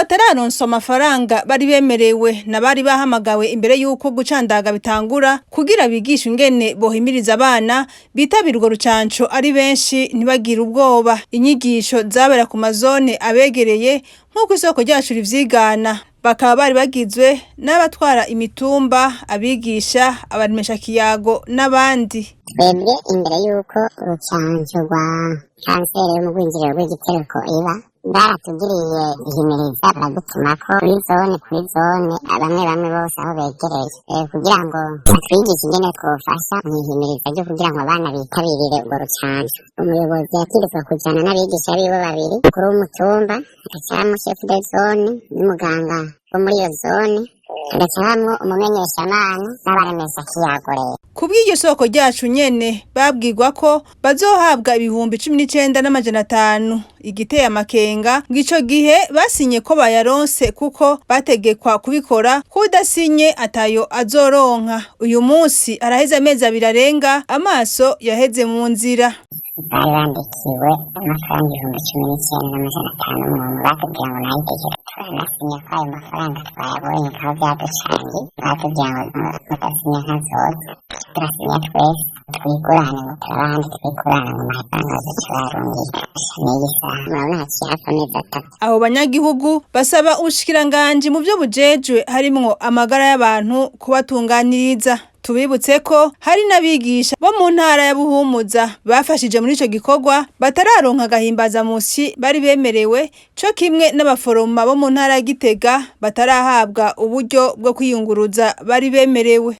batararonswa amafaranga bari bemerewe n'abari bahamagawe imbere y'uko gucandaga bitangura kugira bigishwe ingene bohimiriza abana bitabira urwo rucanco ari benshi, ntibagire ubwoba. Inyigisho zabera ku mazone abegereye, nk'uko isoko ryacu rivyigana, bakaba bari bagizwe n'abatwara imitumba, abigisha, abaremeshakiyago n'abandi. Twebwe imbere y'uko urucanco rwa kanseri yo mu rwinjiriro rw'igitereko iba, baratugiriye ihimiriza, baradutumako kuri zone, kuri zone, bamwe bamwe bose aho begereye, kugira ngo batwigishe ingene twofasha mw'ihimiriza ryo kugira ngo abana bitabirire urwo rucanco. Umuyobozi yategerezwa kujana n'abigisha biwe babiri, umukuru w'umutumba, hagacamwo chef de zone n'umuganga wo muri iyo zone, hagacamwo umumenyeshamana n'abaremeshakiyago rero. Kubw'iryo soko ryacu nyene, babwirwa ko bazohabwa 19,500. Igiteye amakenga, ngo ico gihe basinye ko bayaronse, kuko bategekwa kubikora, ko udasinye atayo azoronka. Uyu munsi araheze amezi 2 arenga, amaso yaheze mu nzira. Bari bandikiwe amafaranga 19,500 umuntu. Batubwira ngo nayitegeka, turanasinya ko ayo mafaranga twayabonye. Aho byaducangiye, batubwira ngo mudasinya ntazoza. Turasinya twese, twigurane ngo turabandi twigurane, ngo amafaranga bazoca bayarungika. N'iyi saha murabona haciye hafi amezi 3. Abo banyagihugu basaba ubushikiranganji mu vyo bujejwe harimwo amagara y'abantu kubatunganiriza. Tubibutse ko hari n'abigisha bo mu ntara ya Buhumuza bafashije muri ico gikorwa batararonka agahimbazamusi bari bemerewe, co kimwe n'abaforoma bo mu ntara ya Gitega batarahabwa uburyo bwo kwiyunguruza bari bemerewe.